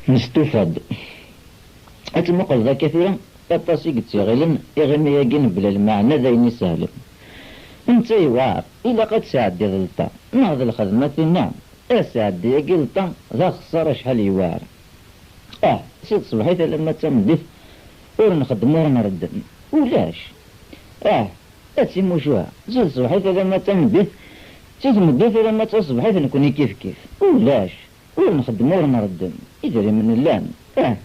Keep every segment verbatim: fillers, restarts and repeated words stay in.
Nestufa-d. Ad tmuqleḍ akka tura, aṭas i yettiɣilen iɣimi-agi mebla lmeɛna d ayen isehlen. Netta yewɛer, ilaq ad tesɛeddiḍ lṭa, neɣ d lxedma tinna, asɛeddi-agi lṭa d axeṣṣar acḥal yewɛer. Ah, si tṣebḥit alamma d tameddit, ur nxeddem ur nreddem, ulac. Ah, ad timucuha, si tṣebḥit alamma d tameddit, si tmeddit alamma d taṣebḥit nekni kifkif, ulac. Ur nxeddem ur nreddem, idrimen llan. Ah,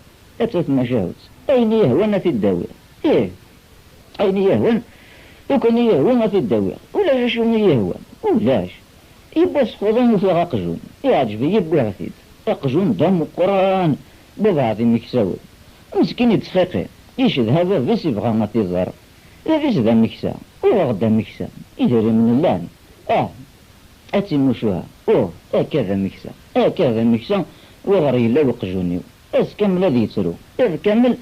atta tmacahut. Ayen i yehwan ad t-id-awiɣ. Ih, ayen i yehwan, lukan i yehwa ad t-id-awiɣ. Ulac acu i yehwan. Ulac. Yiwwas xuḍan ufiɣ aqjun. Iɛǧeb-iyi wwiɣ-t-id. Aqjun d ameqqran, d abeɛḍ imeksawen. Meskin ittxiqi, icedha bab-is ibɣa ad t-iẓer. Bab-is d ameksa, uɣeɣ-d ameksa. Idrimen llan. Ah, ad timucuha. Uh, akka d ameksa, akka d ameksa, wa ɣer yella weqjun-iw. Ass kamel ad yettru, iḍ kamel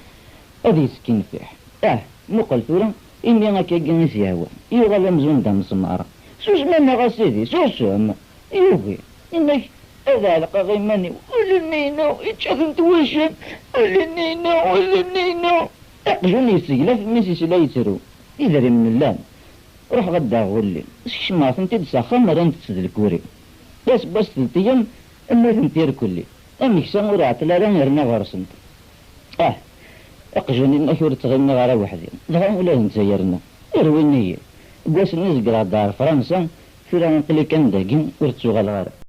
ad yeskinfiḥ. Ah, muqel tura, imi akkagi i s-yehwa, yuɣal amzun d amesmar. Susem-aneɣ a sidi, susem! Yugi, inek ad ɛelqeɣ iman-iw, ul-nni-inu, ičča-tent wuccen, ul-nni-inu, ul-nni-inu. Aqjun yesseglaf, mmi-s isla yettru. Idrimen llan. Ruḥeɣ ad d-aɣeɣ ulli. Skecmeɣ-tent-id s axxam, rrant-tt d lkuri. Aseggas telṭi-yam, mmutent irkelli. Ameksa ur iɛeṭṭel ara yerna ɣur-sent. Ah, aqjun-inek ur ttɣimiɣ ara weḥd-i. Dɣa ula d netta yerna. Irwin-iyi. Deg wass-nni zegreɣ-d ɣer Fransa, tura aql-i kan dagi, ur ttuɣaleɣ ara.